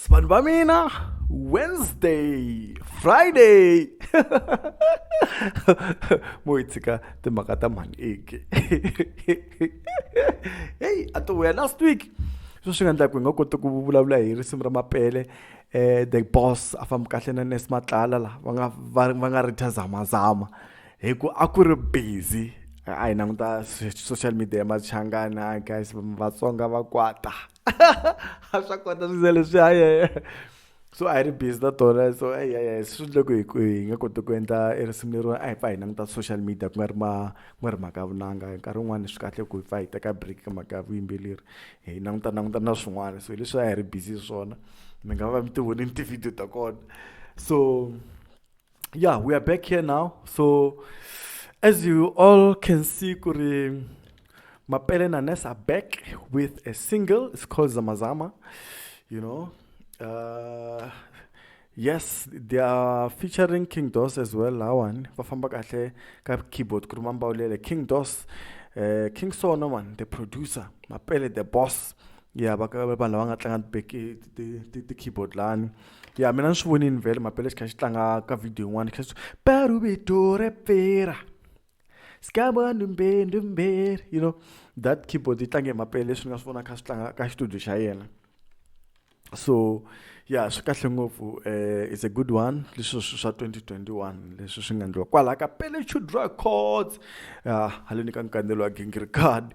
Vanhu va mina, Wednesday, Friday. Mo hi tshika timhaka ta mhani eke. Hey, a to vuya last week. Sweswi swi nga endla ku hi nga koti ku vulavula hi risimu ra Mapele the boss a fambi kahle na Nes Matlala la va nga va va nga ri thya zamazama hi ku a ku ri busy a hi languta social media ya Machangani guys Vatsonga va kwata. A swa kota swilo leswi hayi so a hi ri busy na tona so eya swi endle ku hi ku hi nga koti ku endla e risimu leriwani a hi pfa hi languta social media ku nga ri ma ku nga ri mhaka ya vunanga hi nkarhi wun'wani swi kahle ku hi pfa hi teka break ka mhaka ya vuyimbeleri hi languta languta na swin'wana so hi leswi a hi ri busy swona mi nga va mi ti vonile ti-video ta kona so yeah we are back here now so as you all can see ku ri Mapele na Ness are back with a single. It's called Zamazama. You know, yes, they are featuring King Dos as well. Lawan, va famba kahle ka keyboard ku ri Mambawulele. King Dos, King Sono man, the producer, Mapele the boss. Yeah, va ka vanhu lava nga tlanga ti-keyboard lani. Ya mina ni swi vonini vhele Mapele xi kha xi tlanga ka video yin'wana xi kha xi parubidorepera. You know that keyboard yi tlange hi Mapele leswi ni nga swi vona kha swi tlanga ka xitudio xa yena so ya swi kahle ngopfu it's a good one leswi swa 2021 leswi swi nga endliwa kwalaha ka Pelechude Records ya haleni ka nkandzelo wa Gingirikani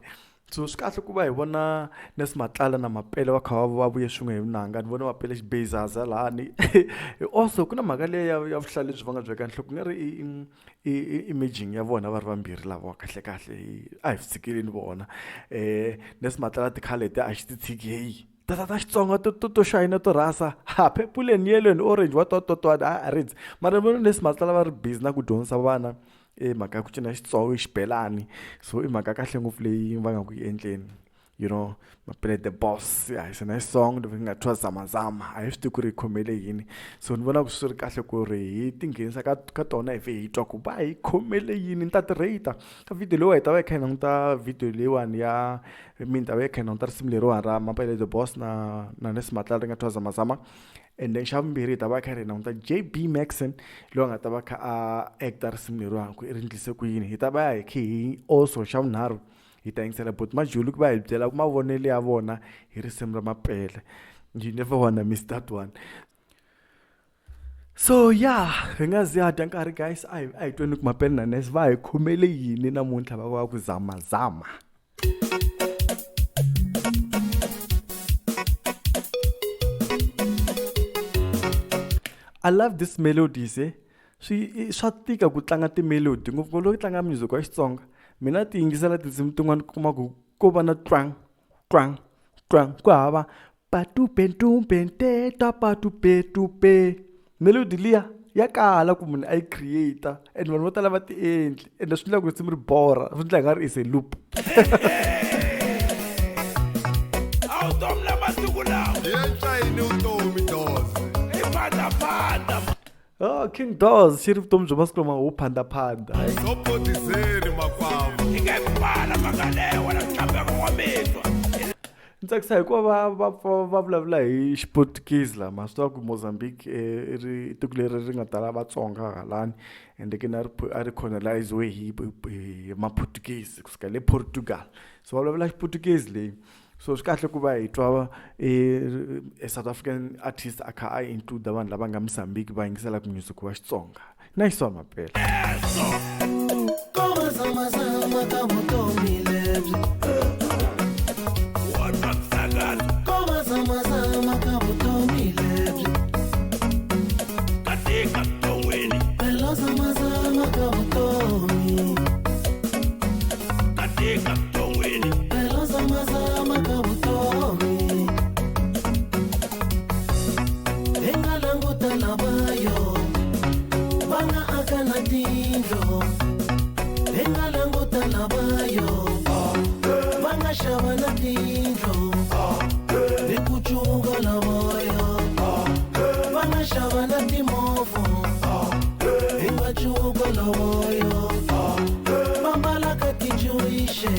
so swi kahle ku va hi vona Nes Matlala na Mapele va kha va va vuye swin'we hi vunanga ni vona Mapele xibezaza lahani also ku na mhaka leyi ya ya vuhlalu lebyi va nga byi veka nhloko ku nga ri i i imaging ya vona va ri vambirhi lavawa kahle kahle a hi swi tshikeleni vona Nes Matlala ti-colour letiya a xi ti tshiki heyi ta ta ta Xitsonga to to to shayina to rhasa ha purple and yellow and orange what what what what a ridzi mara ni vona Nes Matlala va ri busy na ku dyondzisa vana i mhaka ya ku cina Xitsonga xibelani so i mhaka kahle ngopfu leyi va nga ku yi endleni you know Mapele the boss yeah it's a nice song leyi nga thyiwa zamazama a hi swi tivi ku ri yi khomele yini so ni vona ku swi ri kahle ku ri hi tinghenisa ka ka tona hi vhe hi twa ku va hi khomele yini ni ta ti rate ka video leyiwa hi ta va hi kha hi languta video leyiwani ya mi ta va hi kha hi languta risimu leriwani ra Mapele the boss na na Nes Matlala ri nga thyiwa zamazama and then xa vumbirhi hi ta va kha ri languta J_B Maxon loyi a nga ta va kha a actor risimu leriwani ku i ri endlise ku yini hi ta va hi kha hi also xa vunharhu hi ta yingisela buti Majulu ku va hi byela mavonelo ya vona hi risimu ra Mapele you never wanna miss that one so yeah hi nga zi ha dya nkarhi guys a hi a hi tweni ku Mapele na Ness va hi khomele yini namuntlha va va ku zamazama I love this melodies eh swi swa tika ku tlanga ti-melody ngopfungopfu loko tlanga music wa Xitsonga mina ti yingisela tinsimu tin'wani ku kuma ku ko va na twang twang twang ku hava patupentumpente melody liya ya kala ku munhu a yi create and vanhu vo tala va ti endli ende swi endla ku risimu ri borha swi endla hi nga ri is a loop Awutomi la masiku lawa Yentshayini utomi Dozi. i phanda-phanda oh King Doz xi ri vutomi bya masiku lama wo phanda-phanda Sopotizeni makwavo. i nge pfala mhaka leyo wena ntlhaveko wa mitwa Ni tsakisa hikuva va va pfa va vulavula hi Xiportuguese laha ma swi tiva ku Mozambique i ri i tiko leri ri nga tala Vatsonga halani ende ke na ri a ri colonize-we hi hi Maportuguese kusuka le Portugal so va vulavula Xiportuguese leyi so swi kahle ku va hi twa e South African artist a kha a include vanhu lava nga Mozambique va yingiselaka music wa Xitsonga nice one Mapele. Wa twa misakazo ka tika vuton'wini ka tika vuton'wini Hi nga languta lavayo va nga aka na tindlo hi nga languta lavayo va nga xava na tindlo hi ku cuka lavaya va nga xava na timovha hi nga cuka lavaya va mbalaka tijuixe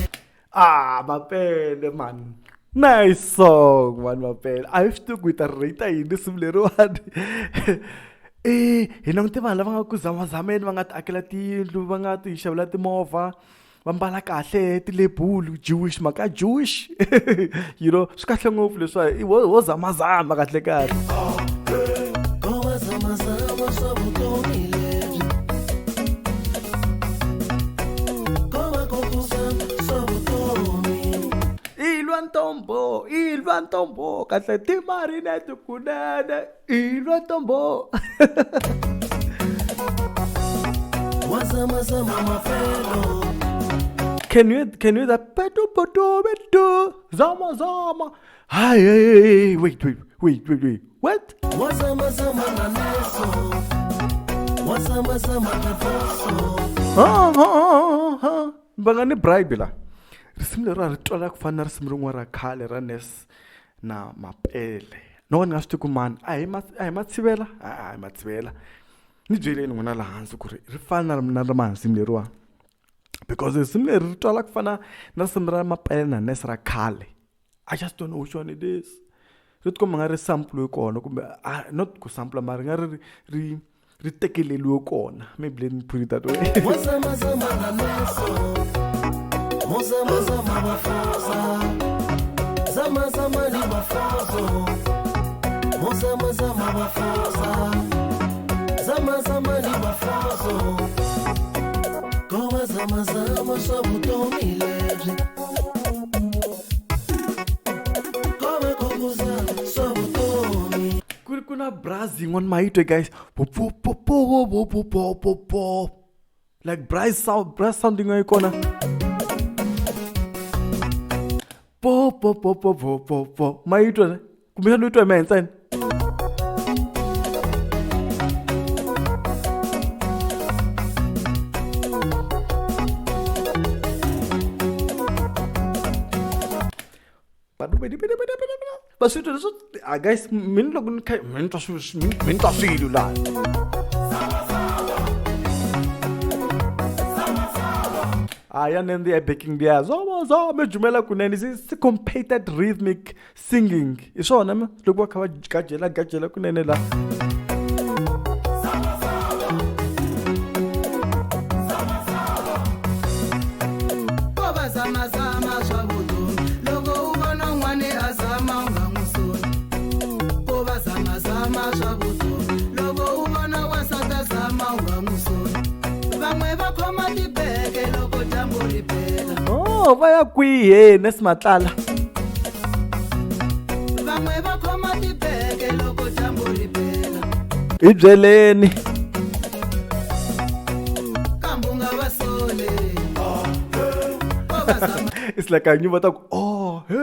Ah, Mapele man. Nice song vanhu Mapele. A hi swi tivi ku hi ta ri rate yini risimu leriwani. Hi langute vanhu lava nga ku zamazameni va nga ti akela tiyindlu va nga ti xavela timovha va mbala kahle tilebulu Jewish mhaka Jewish you know swi kahle ngopfu leswiwa ho zamazama kahle kahle. Ilwa ntombo ilwa ntombo kahle timarinete kunene ilwa ntombo. Can you that petu petu petu zama zama? Hi, hey, wait wait wait wait wait what? Va nga ni bribe la. Risimu leri a ri twala ku fana na risimu rin'wana ra khale ra Nes na Mapele. No ni nga swi tivi ku mani a hi a hi Matshivela a hi Matshivela ni byeleni n'wina laha hansi ku ri ri fana na ra mani risimu leriwani because risimu leri ri twala ku fana na risimu ra Mapele na Nes ra khale. I just don't know which one it is. Ri tikomba nga ri sample kona kumbe not ku sample mara nga ri ri ri tekeleliwe kona. Maybe let me put it that way. Ku na bras yin'wana ma yi twe guys, like brass sound, brass sound yin'wana yi kona po po po po po po po ma yi twa ne kumbexana u yi twa hi mehe ntsena. Va swi twa leswi ah guys mi ni loko ni kha mi ni twa swilo mi ni twa swilo laha. A ya nende ya backing liya zama zama jumela kunene syncopated rhythmic singing hi swona loko va kha va gajela gajela kunene la. Oh, va ya kwihi Nes Matlala? Van'we va khoma tibeke loko dyambu ri pela. Hi byeleni. Kambe u nga va soli. It's like a new va ta ku oh he.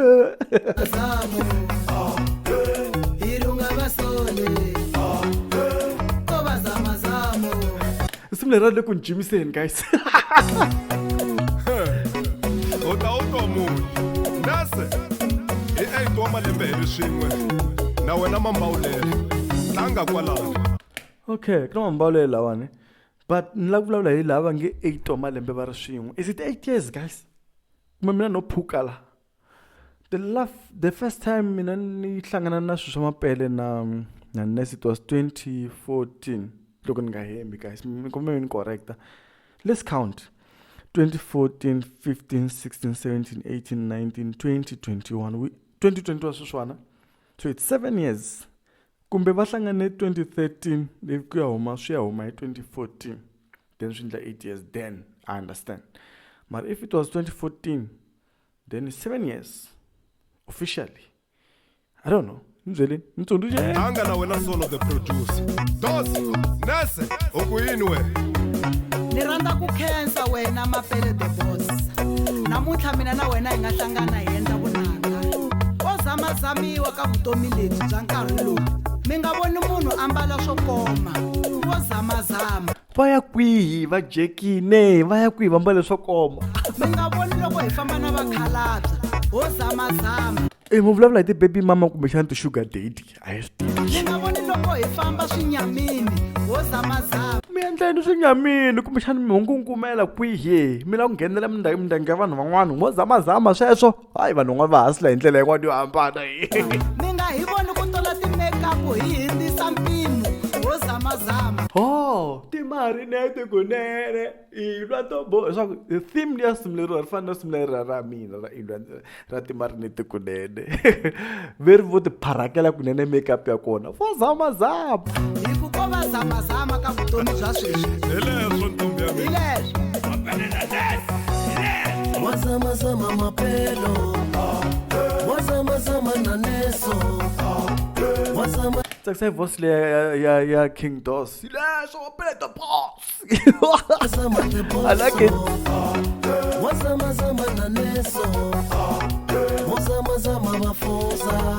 Risimu leri ra le ku ni jimiseni guys. U ta u twa munhu nase hi 8 wa malembe hi ri swin'we na wena Mambawulela tlanga kwalano. Okay, ku na Mambawulela lawani but ni lava ku vulavula hi lava nge 8 wa malembe va ri swin'we. Is it 8 years guys? Kumbe mina no phuka la. The first time mina ni hlangana na swilo swa Mapele na Nes it was 2014 loko ni nga hembi guys kumbe ni correcta. Let's count. 2014, 15, 16, 17, 18, 19, 20, 21. 2021 sweswiwana. So it's 7 years. Kumbe va hlangane 2013 leyi ku ya huma swi ya huma hi 2014. Then swi endla 8 years then I understand. But if it was 2014 then it's 7 years officially. I don't know. Ni byeleni, ni tsundzuxeni. Tlanga na wena solo the producer. Dos, Nese, u ku yini wena? Ni rhandza ku khensa wena Mapele the boss. Namuntlha mina na wena hi nga hlangana hi endla vunanga. Ko zamazamiwa ka vutomi lebyi bya nkarhi lowu. Mi nga voni munhu ambala swo koma. Wo zamazama. Va ya kwihi va jekine, va ya kwihi va mbale swo koma. Mi nga voni loko hi famba na vakhalabya. Ho zamazama. Mu vulavula hi ti-baby mama kumbexana ti-sugar daddy a hi swi tivi. Mi nga voni loko hi famba swinyamini. Ho zamazama. Mi endla endleni swi nyamini kumbexani mi hungunkumela kwihi mi lava ku nghenela mindyangu ya vanhu van'wana mo zamazama sweswo hayi vanhu van'wana va hasila hi ndlela yin'wana yo hambana. Mi nga hi voni ku tola ti-makeup hi hindzisa mpimo ho zamazama. Oh, timarinete kunene i lwa to bo leswaku theme ya risimu leriwa ri fana na risimu leri ra mina ra i lwa ra timarinete kunene ve ri vo ti pharakela kunene makeup ya kona vo zamazama. Hi ku ko va zamazama ka vutomi bya sweswi. Hi leswo ntombi ya Hi mina. leswo. Wazamazama mapelo, wazamazama naneso, wazama Tsakisa hi voice leya ya King Dos. Leswo play the boss. zama the I like it. Wazamazama naneso, wazamazama bafoza,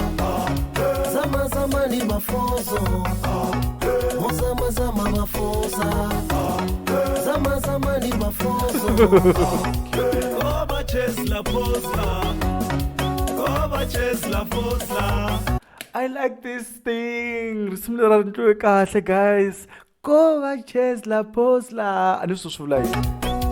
zamazama ni bafozo, wazamazama bafoza, zamazama ni bafozo. Goba Chesla Posla. Goba Chesla Posla. I like this thing. Risimu leri ra ri kahle guys. Ko va Chesla Posla. A ni swi vula yini?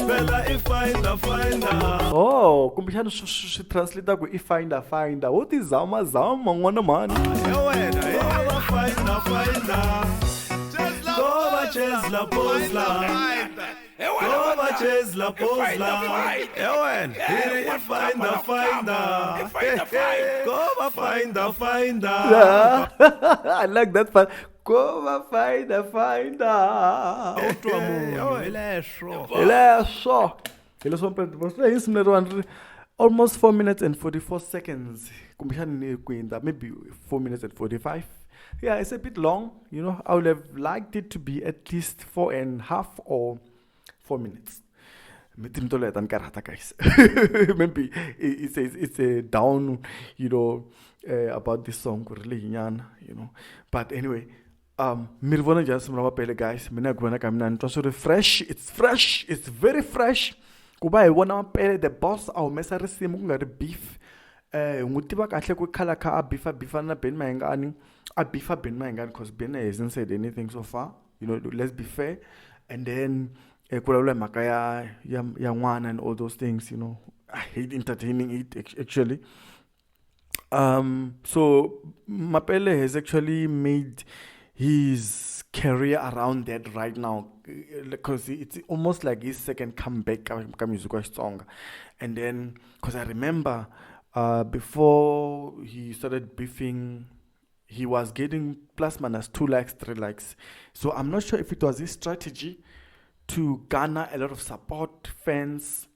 Phela i finder finder. Oh, kumbexana swi translate ku i finder finder. Wo ti zama zama n'wana mhani. Ya wena goba finder finder. Goba Chesla Posla. Goba Chesla Posla. Ya wena i finder finder. Goba finder finder. I like that part. Ko va finder finder. Twa munhu hi leswo. Hi leswo. Hi leswo mpela hi risimu leriwani ri almost 4 minutes and 44 seconds. Kumbexana ni ku hundza maybe 4 minutes and 45. Yeah, it's a bit long, you know. I would have liked it to be at least 4.5 or 4 minutes. Tinto leha ta ni karhata guys. Maybe it's a down, you know, about this song ku ri lehinyana, you know. But anyway, mi ri vona njhani risimu ra Mapele guys? Mina hi ku vona ka mina ni twa swi ri fresh. It's fresh. It's very fresh. Ku va hi vona Mapele the boss a humesa risimu ku nga ri beef. Hi n'wi tiva kahle ku khala kha a beefa beefa na Benny Mayengani. A beefa Benny Mayengani because Benny hasn't said anything so far. You know, let's be fair. And then ku vulavula hi mhaka ya n'wana and all those things, you know. I hate entertaining it actually. So Mapele has actually made his career around that right now, because it's almost like his second comeback ka music wa Xitsonga. And then, because I remember before he started beefing, he was getting plus minus 2 likes, 3 likes. So I'm not sure if it was his strategy to garner a lot of support, fans,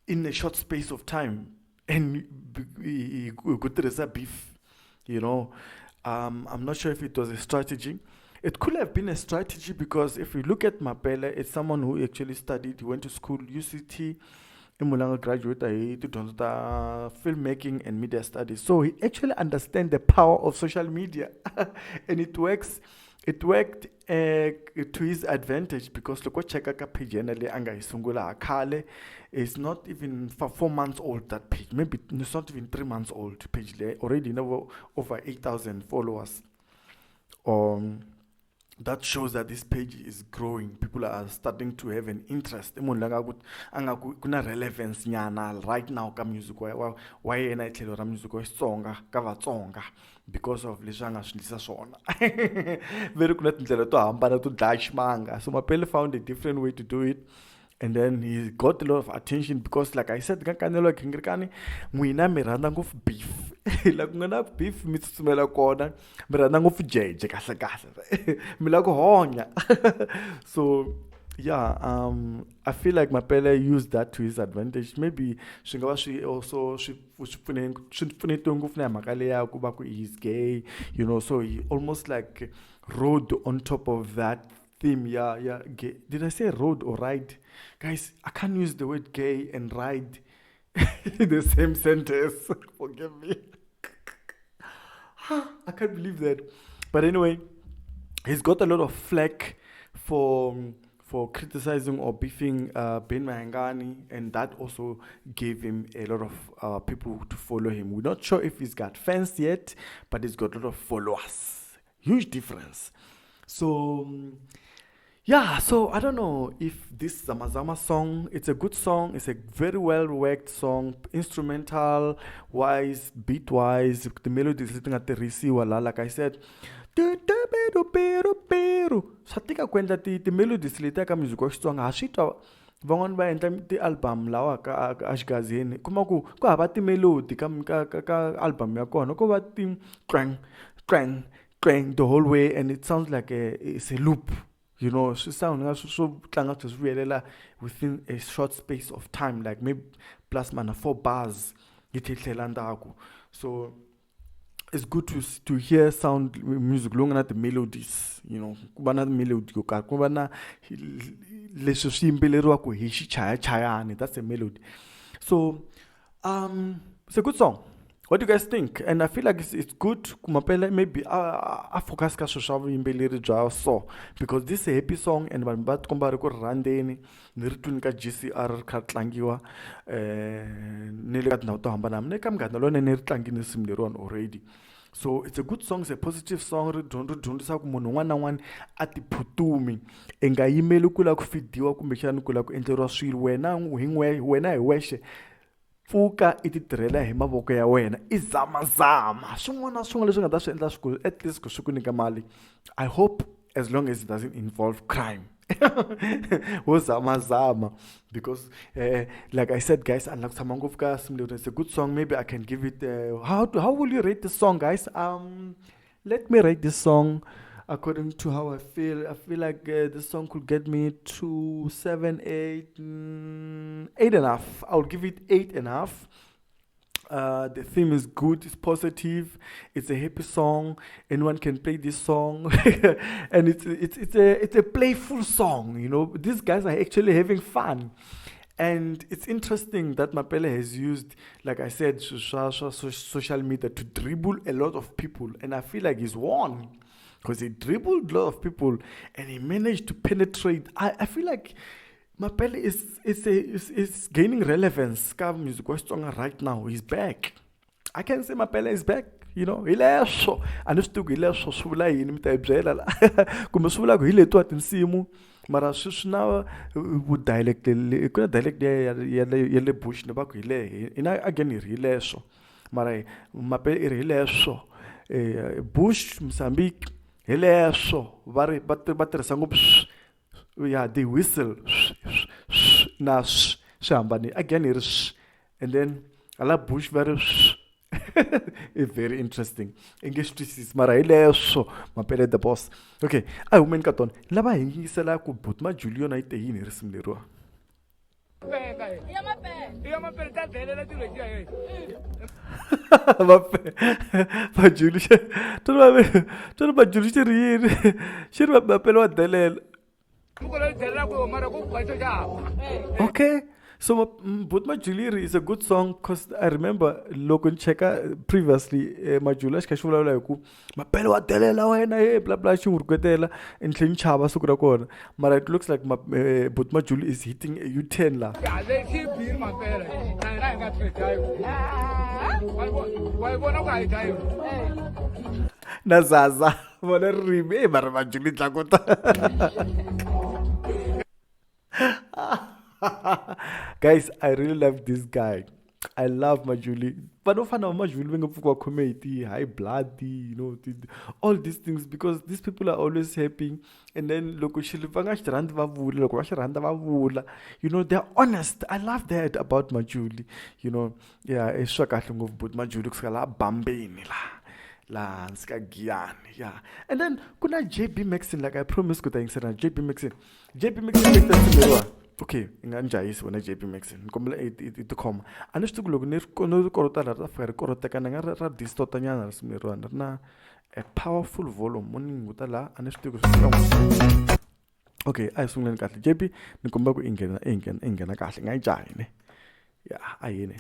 in a short space of time. And he could tirhisa beef, you know. I'm not sure if it was a strategy. It could have been a strategy because if you look at Mapele, it's someone who actually studied, he went to school, UCT, i munhu la nga graduate hi tidyondzo ta filmmaking and media studies. So he actually understands the power of social media. And it works. It worked to his advantage because loko cheka ka page yena leyi a nga yi sungula ha khale, it's not even 4 months old, that page. Maybe it's not even 3 months old page leyi. Already now over 8,000 followers. That shows that this page is growing. People are starting to have an interest. I munhu la nga ku, a nga ku, ku na relevance nyana right now ka music wa yena hi tlhelo ra music wa Xitsonga ka Vatsonga because of leswi a nga swi endlisa swona. Ve ri ku na tindlela to hambana to dlaya ximanga. So Mapele found a different way to do it. And then he got a lot of attention because, like I said, ka Nkanelo wa Gingirikani, n'wina mi rhandza ngopfu beef. La ku nga na beef mi tsutsumela kona, mi rhandza ngopfu jeje kahle kahle. Mi lava ku honya. So, yeah, I feel like Mapele used that to his advantage. Maybe swi nga va swi also swi pfune, swi pfunetiwe ngopfu na hi mhaka leya ku va ku he's gay, you know, so he almost like rode on top of that theme. Yeah, yeah, gay. Did I say rode or ride? Guys, I can't use the word gay and ride in the same sentence. Forgive me. I can't believe that. But anyway, he's got a lot of flack for criticizing or beefing Ben Mayengani, and that also gave him a lot of people to follow him. We're not sure if he's got fans yet, but he's got a lot of followers. Huge difference. So, Yeah, so I don't know if this Zamazama song, it's a good song, it's a very well worked song, instrumental wise, beat wise, the melodies leti nga tirhisiwa la, like I said, swa tika ku endla ti-melodies letiya ka music wa Xitsonga, ha swi twa van'wani va endla ti-album lawa ka a xigazini, kuma ku ku hava ti-melody ka album ya kona, ko va ti twang twang twang the whole way, and it sounds like it's a loop, you know, swi sound nga swo tlanga swi vuyelela within a short space of time, like maybe plus mana 4 bars yi tlhela ndzhaku. So it's good to hear sound music lowu nga na ti-melodies, you know, ku va na melody yo karhi, ku va na leswi swi yimbeleriwaka hi xichayachayani, that's a melody. So it's a good song. What do you guys think? And I feel like it's good Mapele maybe a focus ka swilo swa vuyimbeleri bya so, because this is a happy song and vanhu va tikomba ri ku ri rhandzeni, ni ri twini ka GCR ri kha ri tlangiwa, ni le ka tindhawu to hambanahambana, ni ka Munghana Lonene ri tlangile risimu leriwani already. So it's a good song, it's a positive song, ri dyondzisa ku munhu un'wana na un'wana a tiphutumi, i nga yimeli ku lava ku fidiwa kumbexana ku lava ku endleriwa swilo, wena hi wena hi wexe pfuka i ti tirhela hi mavoko ya wena, i zamazama swin'wana na swin'wana leswi nga ta swi endla swi ku at least ku swi ku nyika mali. I hope as long as it doesn't involve crime. Wo zamazama, because like I said guys, a ni la ku tshama ngopfu ka risimu leri. It's a good song, maybe I can give it, how will you rate this song guys? Let me rate this song according to how I feel. I feel like this song could get me to 7, 8, 8.5. I'll give it 8.5. The theme is good, it's positive, it's a happy song. Anyone can play this song, and it's a playful song. You know, these guys are actually having fun. And it's interesting that Mapele has used, like I said, social media to dribble a lot of people. And I feel like he's won, because he dribbled a lot of people and he managed to penetrate. I feel like Mapele is gaining relevance. Ka music wa Xitsonga right now. He's back. I can say Mapele is back. You know, hi leswo. A ni swi tivi ku hi leswo swi vula yini, mi ta hi byela la. Kumbe swi vula ku hi letiwa tinsimu, mara swi na vu dialect le, ku na dialect ya le bush, ni va ku hi le, hi na again hi ri hi leswo. Mara Mapele i ri hi leswo. Bush, Mozambique, hi leswo. Va ri, va va tirhisa ngopfu swi, yeah, they whistle, swi, swi, swi, na swi, swi hambanile. Again hi ri swi, and then hala bush va ri swi. It's very interesting. I nge swi twisisi, mara hi leswo Mapele the boss. Okay, a hi humeni ka tona. Lava hi yingisela ku Buti Majuli yona yi te yini hi risimu leriwa. Majuli tona Majuli xi ri yini? Xi ri Mapele wa delela. Okay. So Buti Majuli is a good song, because I remember loko ni cheka previously, Majuli a xi kha xi vulavula hi ku Mapele wa delela wena, hey, bla bla, xi n'wi rhuketela, ni tlhela ni chava siku ra kona. Mara it looks like Buti Majuli is hitting a U-turn la. Na Zaza, vona ririmi, hey, mara Majuli tlakuta. Guys, I really love this guy. I love Majuli. Vanhu vo fana na Majuli va nga pfuki va khome hi ti high blood, you know, all these things, because these people are always happy. And then loko xilo va nga xi rhandzi va vula, loko va xi rhandza va vula, you know, they're honest. I love that about Majuli, you know. Yeah, i swa kahle ngopfu Buti Majuli kusuka laha Bambeni la, laha hansi ka Giyani. Yeah. And then ku na JB Maxon, like I promised ku ta yingisela JB Maxon. JB Maxon i risimu leriwa. Okay, i nga ni jahisi wena JB Maxon. Ni kombela i tikhoma. A ni swi tivi ku loko ni ri korota laha ri ta fika ri koroteka, ni nga ra distort-a nyana risimu leriwani, ri na a powerful volume. Mo ni hunguta laha, a ni swi tivi ku swi fika n'wi. Okay, a hi sunguleni kahle. JB, ni kombela ku i nghena kahle, i nga yi jahi ne. Yeah, a yini.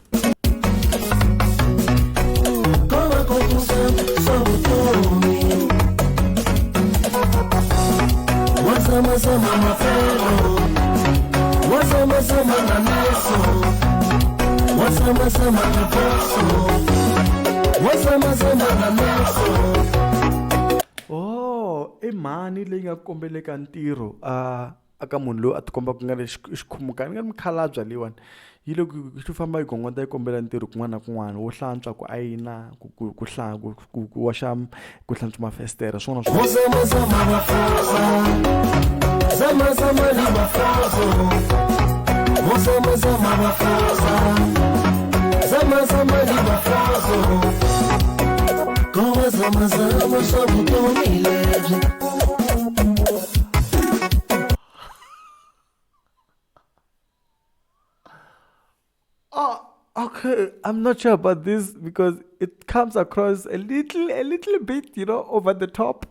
Oh, I mhani leyi nga kombeleka ntirho a aka munhu loyi a tikomba ku nga ri xikhumukani nga ri mukhalabye leyiwani yi le ku xi famba yi gongonda yi kombela ntirho kun'wana na kun'wana wo hlantswa ku ayina ku ku ku ku ku ku waxa ku hlantswa mafestere swin'wana na swin'wana. Oh, okay. I'm not sure about this because it comes across a little bit, you know, over the top.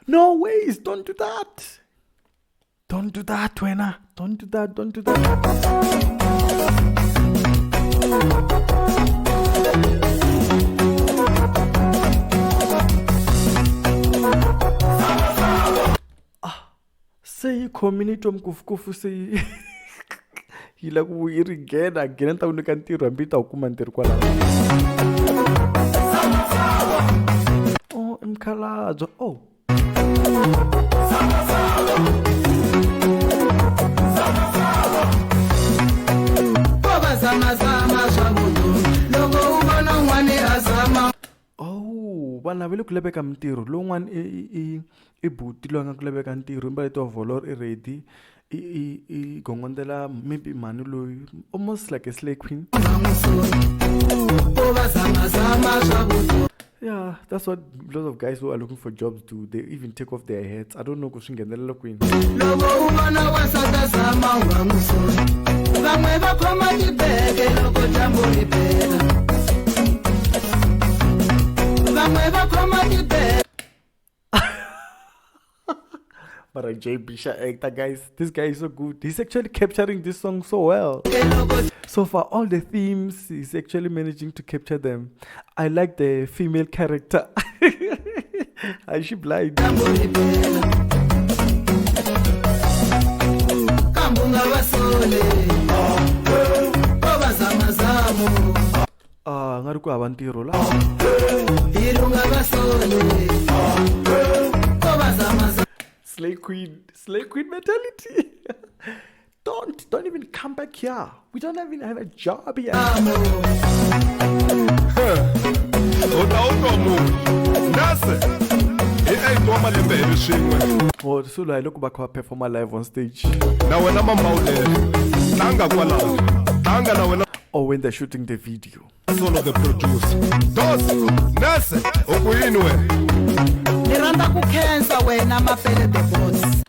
No ways, don't do that. Don't do that, wena. Don't do that, don't do that. Se yi khomile yi twa mikufukufu se yi yi lava ku yi ri nghena nghena ni ta ku nyika ntirho hambi yi ta wu kuma ntirho kwalaho. Oh i mukhalabye oh. Oh vanhu lava va le ku laveka mintirho lowun'wana i i buti loyi a nga ku laveka ntirho i mbale tiovholoro i ready i gongondela maybe mhani loyi almost like a slay queen. Yeah, that's what a lot of guys who are looking for jobs do. They even take off their hats. I don't know ku swi nghenelela kwini. Loko u vona wansati a zama u nga n'wi soli. Van'we va khoma tibeke loko dyambu ri pela. Van'we va khoma tibeke. But a JB Sha actor, guys, this guy is so good. He's actually capturing this song so well. So far, all the themes, he's actually managing to capture them. I like the female character. Is she blind? Nga ri ku hava ntirho la. Slay queen mentality. Don't even come back here. We don't even have a job here. Oh, so I look back at perform live on stage. Or when they're shooting the video. Solo the producer. Dos, Nase, Okuinwe. Ni rhandza ku khensa wena Mapele the boss.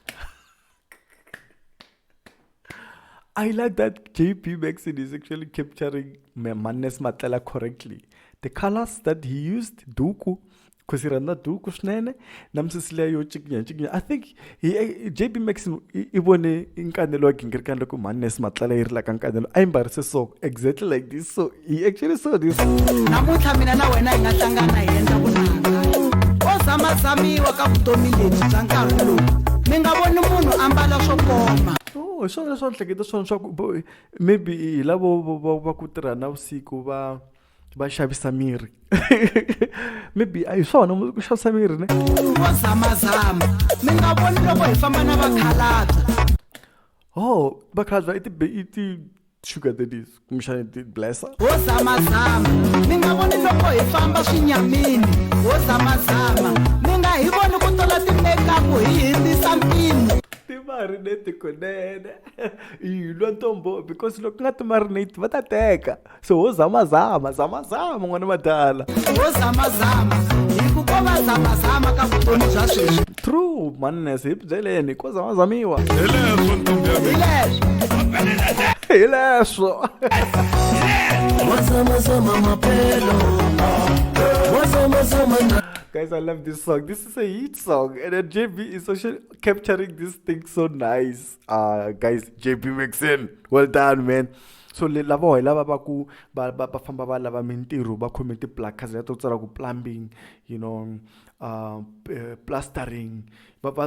I like that JP Maxin is actually capturing Mannes Matlela correctly. The colors that he used, duku, because he rhandza duku swinene, na misisi liya yo cikinya cikinya. I think JP Maxin i vone nkanelo wa gingirikani loko Mannes Matlela yi ri la ka nkanelo a yi mbarise so exactly like this. So he actually saw this. Namuntlha mina na wena hi nga hlangana hi endla vunanga. Ko zamazamiwa ka vutomi lebyi bya nkarhi lowu. Mi nga voni munhu ambala swo koma. Oh, hi swona leswi a ni hleketa swona swa ku maybe hi lavo va ku tirha navusiku va xavisa mirhi. Maybe a hi swona ku xavisa mirhi ne. Vo zamazama mi nga voni loko hi famba na vakhalabye. Oh, vakhalabye i ti sugar daddies kumbexana ti blesser. Vo zamazama mi nga voni loko hi famba swinyamini. Vo zamazama mi nga hi voni ku tola ti-makeup hi hundzisa mpimo. Timarinate kunene hi lwa ntombo because loko ku nga timarinate va ta teka. So ho zamazama zamazama n'wana madala. Ho zamazama hi ku ko va zamazama ka vutomi bya sweswi. True Mannes hi byeleni ko zamazamiwa. Hi leswo ntombi ya mina. Hi leswo. Hi leswo. Guys, I love this song. This is a hit song, and then JB is actually capturing this thing so nice. Guys, JP Maxin, well done, man. So le lavawa hi lava va ku va va va famba va lava mintirho va khome ti-placards letiya to tsala ku plumbing, you know, plastering. Va va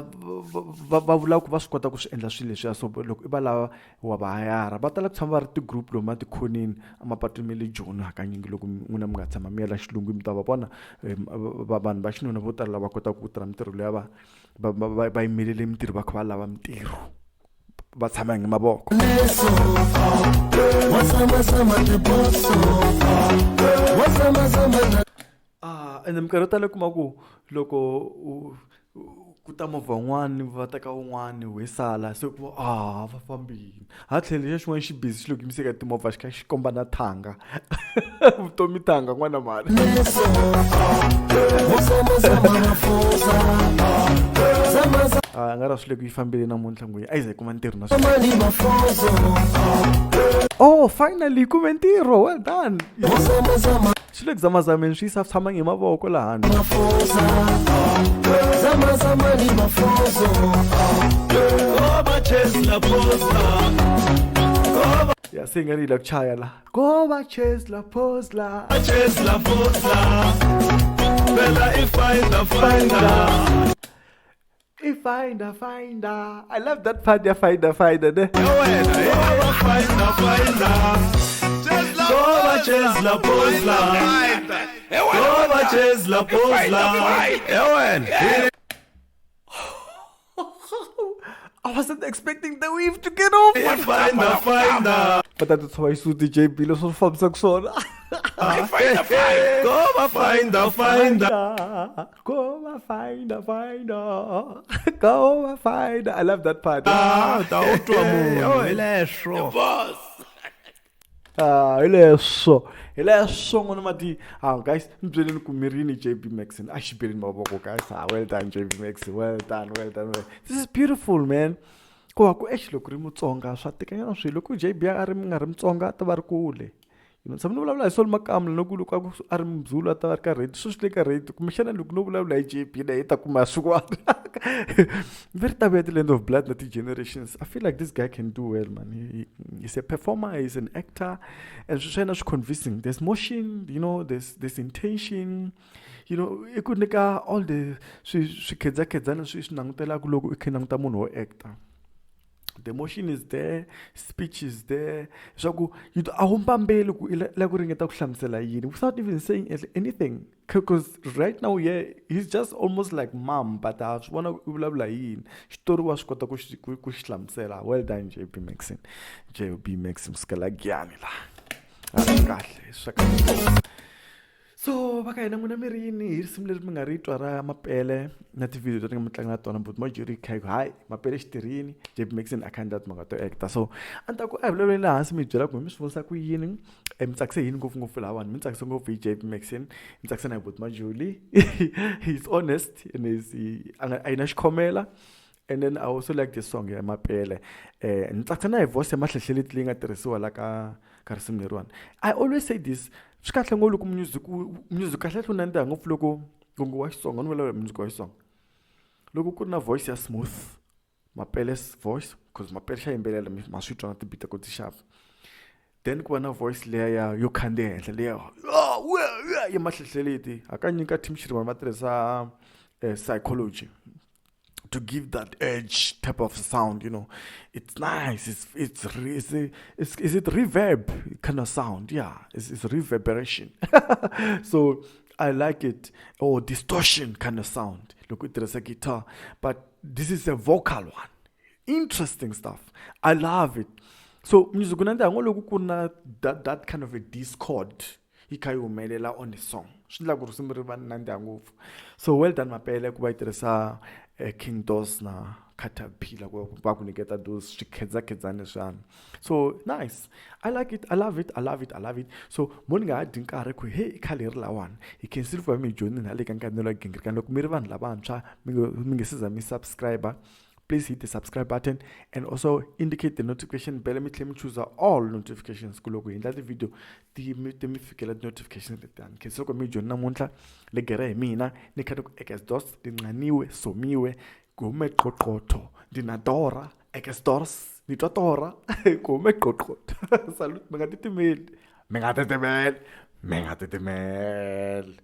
va va vula ku va swi kota ku swi endla swilo leswiya, so loko i va lava wa va hayara. Va tala ku tshama va ri ti-group lomu matikhoneni emapatwini ma le Joni hakanyingi loko n'wina mi nga tshama mi ya la xilungwini mi ta va vona vanhu va xinuna vo tala lava kotaka ku tirha mintirho liya va va va va yimelele mintirho va kha va lava mintirho va tshama hi mavoko. Ene minkarhi yo tala u kuma ku loko u ku ta movha wun'wani va teka wun'wani wehe sala se u kuma a va fambile ha tlhelo lexiya xin'wana xi busy xi le ku yimiseni ka timovha xi kha xi komba na thanga vutomi thanga n'wana mhani. A nga ra swi le ku yi fambile namuntlha ngwenya a yi ze yi kuma ntirho na oh finally yi kume ntirho, well done. Swi le ku zamazameni swi yisa tshamangi hi mavoko lahani. Ya se yi nga ri yi la ku chaya la ko va chase la pose la I finder finder. I love that part ya finder finder ne. I wasn't expecting the weave to get off. Finder finder. Va ta ti tshova xisuti JB leswi swi fambisaka swona. Go finder finder. Go finder finder. Go finder. I love that part. Ah, ta u twa munhu hi leswo. Ah, hi leswo. Hi leswo n'wana mati. Ah, guys, ni byeleni ku mirini JB Maxon. A xi beleni mavoko guys. Ah, well done JB Maxon. Well done, well done. Well. This is beautiful, man. Ku va ku exi loko ri Mutsonga swa tikanyana swilo loko JB a ri nga ri Mutsonga a ta va ri kule. You know, tshama ni vulavula hi Sol Makamla loko loko a ku a ri Mzulu a ta va ri ka radio sweswi le ka radio kumbexana loko no vulavula hi JB na yi ta kuma swin'wana very ta vuya ti-Land of Blood na ti-Generations. I feel like this guy can do well, man. He's a performer, he's an actor, and swi swa yena swi convincing. There's motion, you know, there's intention, you know, i ku nyika all the swi swikhedzakhedzana swi swi langutelaka loko i kha i languta munhu wo actor. The motion is there, speech is there. Leswaku a wu mbambeli ku i la ku ringeta ku hlamusela yini without even saying anything, because right now, yeah, he's just almost like mom, but ha swi vona ku i vulavula hi yini. Xitori wa swi kota ku xi ku ku xi hlamusela. Well done JB Maxon. JB Maxon kusukela Giyani laha. Kahle swa kahle. So va ka hina n'wina mi ri yini hi risimu leri mi nga ri twa ra Mapele na tivhidiyo leti nga mi tlanga na tona but Majori kha ku hayi Mapele xitirhini JB Maxon a kha endla timhaka to actor. So a ni ta ku a hi vulavuleni laha hansi mi hi byela ku mi swi vonisa ku yini, mi tsakise yini ngopfungopfu lahawani. Mi tsakise ngopfu hi JB Maxon, mi tsakise na hi buti Majoli. He's honest and he's a nga a yi na xikhomela. And then I also like this song ya Mapele. Ni tsakisa na hi voice ya Mahlehleleti leyi nga tirhisiwa la ka ka risimu leriwani. I always say this, swi kahle ngopfu loko music music kahle kahle wu nandziha ngopfu loko ngopfu wa Xitsonga ni vulavula hi music wa Xitsonga. Loko ku ri na voice ya smooth, Mapele's voice, because Mapele xa yimbelela ma swi twa na ti-beat ta ko ti xava. Then ku va na voice liya ya yo khandziya henhla liya ya Mahlehleleti. Hakanyingi ka Team Shirimani va tirhisa psychology to give that edge type of sound, you know. It's nice. Is it reverb kind of sound? Yeah, it's reverberation. So I like it. Or distortion kind of sound. Look, it is a guitar, but this is a vocal one. Interesting stuff. I love it. So music ku nandziha ngo loko ku na that kind of a discord yi kha yi humelela on the song. Swi endla ku risimu ri va nandziha ngopfu. So well done Mapele ku va yi tirhisa King Dos na Caterpillar ku va ku nyiketa those swikhedzakhedzani leswiyani. So nice. I like it. I love it. I love it. I love it. So mo ni nga ha dyi nkarhi ku hey i khale hi ri lawani. Hi khensile ku va mi hi joyinile hale ka nkanelo wa Gingirikani. Loko mi ri vanhu lavantshwa mi nge se za mi subscribe, please hit the subscribe button and also indicate the notification bell. Mi tlhela mi choose all notifications ku loko hi endla ti-video ti mi ti mi fikela ti-notifications letiyani. Khensa loko mi joyina namuntlha le gere hi mina ni kha ni ku Ekes Dos, ndinqaniwe somiwe gume qoqotho ndinadora. Eke stores ni twa torha ku hume qoqota. Salute mi nga titimeli mi nga titimeli mi nga titimeli.